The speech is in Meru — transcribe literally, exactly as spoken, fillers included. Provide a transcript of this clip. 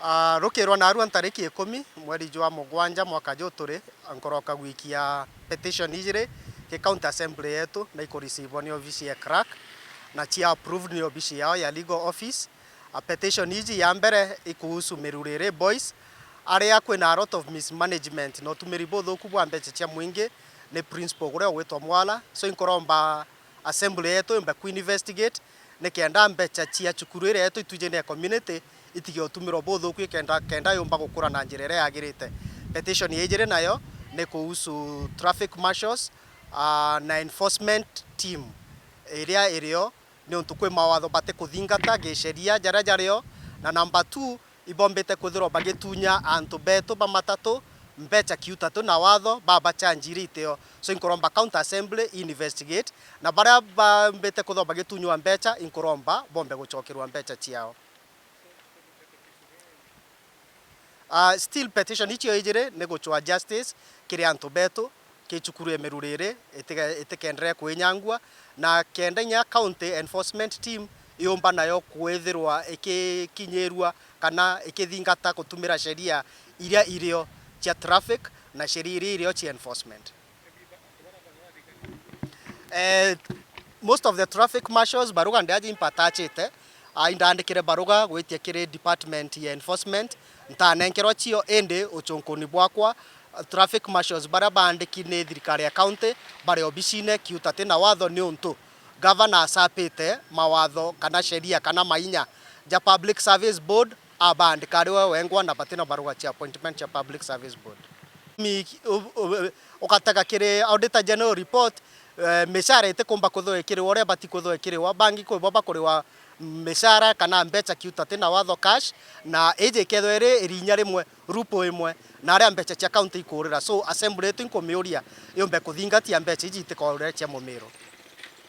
Ah, rukirwa narua ntariki ikumi mweri jwa mugwanja mwaka ju turi, nkoroka gwikia petition ijiri ki county assembly yetu na ikureceive ni obisi ya clerk na cia approved ni obisi yao ya legal office. A petition iji ya mbere ikuhusu Miruriri Boys, aria kwina a lot of mismanagement na utumiri buthuku bwa mbeca cia mwingi ni principal uria ugwitwa Mwala. So inkuromba assembly yetu yumbe ku investigate nikenda mbeca cia cukuru iria yetu itwiji ni community itige utumirwa buthuku ikenda, kenda yumba gukura na njira iria yagirite. Petition ya ijiri nayo ni kuhusu traffic marshals, ah, na enforcement team iria irio niuntu kwi mawatho batikuthingata gisheria jaria jario, na number two, ibombite kwithirwa bagitunya antu betu ba matatu mbeca kiutatu na watho babachanjire itio. So inkuromba county assembly investigate, na baria bambite kwithirwa bagitunywa mbeca inkuromba bombe gucokerwa mbeca ciao. Ah, still petition icio ijiri ni gucwa justice kiri antu betu, ki cukuru ya Miruriri itika-, itikaendelee kwinyangua, na kenda inya county enforcement team yumba nayo kwithirwa ikikinyirua kana ikithingata gutumira sheria iria irio cia traffic na sheria iria irio cia enforcement. Eh, most of the traffic marshals baruga ndiaja impatachite, ah, indandikire baruga gwitia kiri department ya enforcement, ntanenkerwa cio, indi uchunkuni bwakwa, traffic marshals baria baandiki ni thirikari ya county bari obisine kiutati na watho, niuntu governor acapite mawatho kana sheria kana mainya ja Public Service Board, abaandika ari we wengwa na batina baruga cia appointment cia Public Service Board. Mi-, u-, u-, ugatega kiri Auditor General report, eh, micara itikumba kwithirwa ikiriwa uria ibati kwithirwa ikiriwa, bangi kwibo bakuriwa micara kana mbeca kiutati na watho cash, na iji ikethirwa iri irinya rimwe, rupo imwe, na aria mbeca cia county ikurira. So assembly yetu inkumiuria yumbe kuthingatia mbeca iji itikorire cia mumiro.